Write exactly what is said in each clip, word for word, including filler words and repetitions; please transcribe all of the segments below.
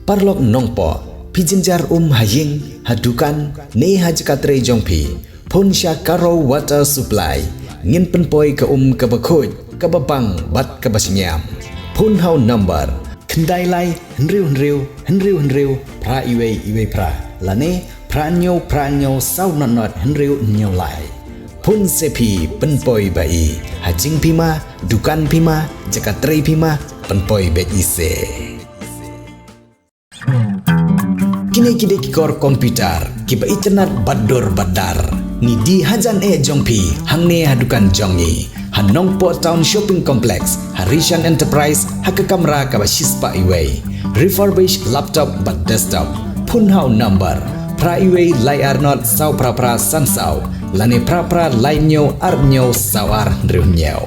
Paralok Nongpoh, phi jynjar um ha ïing, ha dukan, ne ha jaka trei jong phi, phone sha Karo Water Supply, ngin pynpoi ka um kaba khuid, kaba bang bad kaba shngiam. Phone ha u number khyndai lai hynriew hynriew hynriew hynriew phra iwei iwei phra lane phra hynñiew phra hynñiew saw nod nod hynriew hynñiew lai. Phone se phi, pynpoi ba i, ha jingphi ma, dukan phi ma, jaka trei phi ma, pynpoi beit i se. Kine ki dei ki kor computer kiba itynnad bad dur bad dar. Ngi die hajan eh jong phi hangne ha dukan jong ngi ha Nongpoh Town Shopping Complex, ha Rishan Enterprise, ha ka kamra kaba shispah iwei. Refurbish laptop bad desktop. Phone ha u number phra iwei lai ar nod saw phra phra san saw lane phra phra lai hynñiew ar hynñiew saw ar hynriew hynñiew.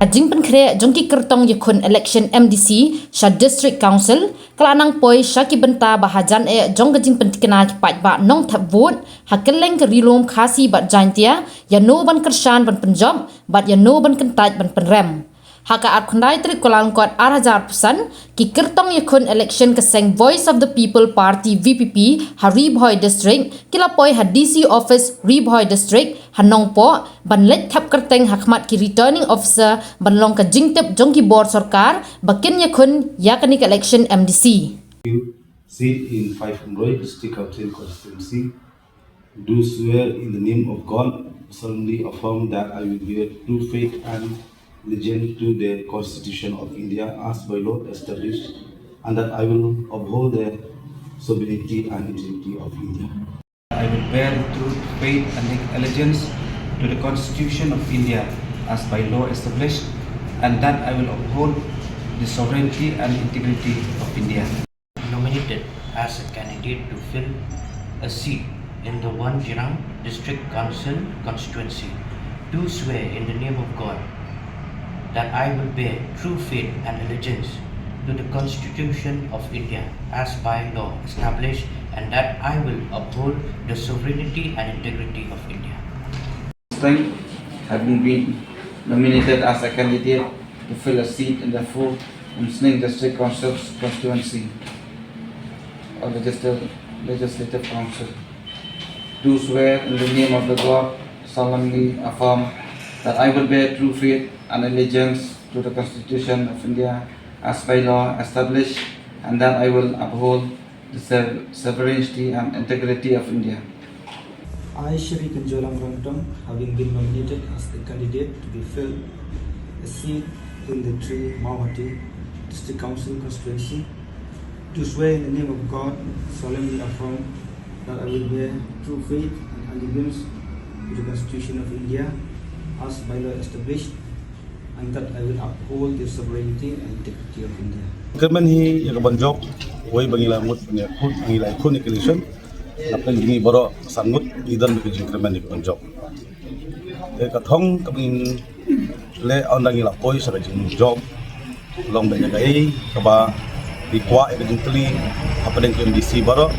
Ka jingpynkhreh jong ki kyrtong ïakhun election M D C sha District Council ka la nang poi sha ki bynta ba hajan eh jong ka jingpyntikna ki paidbah nongthep vote ha kylleng ka Ri Lum Khasi bad Jaintia, ïano ban kyrshan ban pynjop bad ïano ban kyntait ban pynrem. Ha ka arphew khyndai tarik Kyllalyngkot ar hajar arphew san, ki kyrtong ïakhun election ka seng Voice of the People Party, V P P, ha Ri Bhoi District ki la poi ha D C Office Ri Bhoi District ha Nongpoh ban leit thep kyrteng ha khmat ki Returning Officer ban long ka jingtip jong ki bor sorkar ba kin ïakhun ïa kane ka election M D C. Seat in five Umroi District Council constituency. Do swear in the name of God, solemnly affirm that I will bear true faith and allegiance to the Constitution of India as by law established, and that I will uphold the sovereignty and integrity of India. I will bear true faith and allegiance to the Constitution of India as by law established, and that I will uphold the sovereignty and integrity of India. Nominated as a candidate to fill a seat in the Wanchirang District Council constituency, do swear in the name of God that I will bear true faith and allegiance to the Constitution of India as by law established, and that I will uphold the sovereignty and integrity of India. This time, having been nominated as a candidate to fill a seat in the fourth Umsning District Council constituency of the Legisl-, Legislative Council, do swear in the name of the God, solemnly affirm that I will bear true faith and allegiance to the Constitution of India as by law established, and that I will uphold the sov-, sovereignty and integrity of India. I, Shri Kanjolam Rangtong, having been nominated as the candidate to be filled a seat in the three Mawhati District Council constituency, do swear in the name of God, solemnly affirm that I will bear true faith and allegiance to the Constitution of India as by law established, and that I will uphold the sovereignty and integrity of India. Kyrmen hi ïa ka ban jop, wei ba ngi la mut ne khun, ngi la khun election. Napdeng jong ngi baroh san ngut ngi don ka jingkyrmen ïa ka ban jop. Te ka thong kaba ngin leh ynda ngi la poi sha ka jingjop, long ba ïa kaei kaba ngi kwah ïa ka jingkylli hapdeng ka M D C baroh,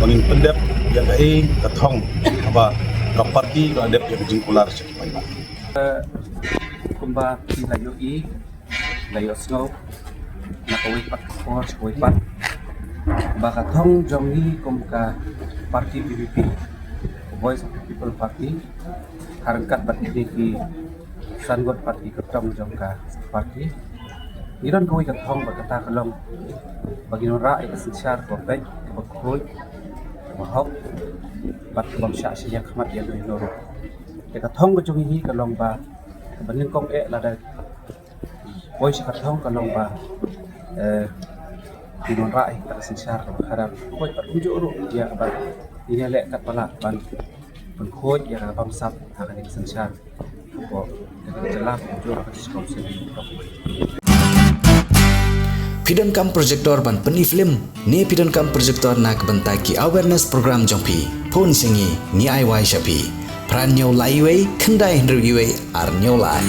ba ngin pyndep ïa kaei ka thong kaba ka party ka dep ïa ka jingkular sha ki paidbah. Eh, kumba phi la ïohi, la ïohsngew na kawei pat ka por sha kawei pat, ba ka thong jong ngi kum ka party V P P, Voice of the People Party, ha ryngkat bad kine ki san ngut party kyrtong jong ka party, ngi don kawei ka thong ba kata ka long ba ngin wanrah ïa ka synshar kaba beit, kaba khuid, kaba hok bad kaba ym shah shiliang khmat ïano ïano ruh. Te ka thong ka jong ngi hi ka long ba, kaba nyngkong eh lada poi sha ka thong ka long ba, eh, ngin wanrah ïa ka synshar kaba khadar, khuid bad kumjuh ruh ïa kaba ngin ïaleh katba lah ban pynkhuid ïa ka bamsap ha kane ka synshar. Phi donkam projector ban pyni film ne phi donkam projector na ka bynta ki awareness program jong phi? Phone sha ngi, ngi ai wai sha phi. Phra hynñiew lai wei, khyndai hynriew wei, ar hynñiew lai.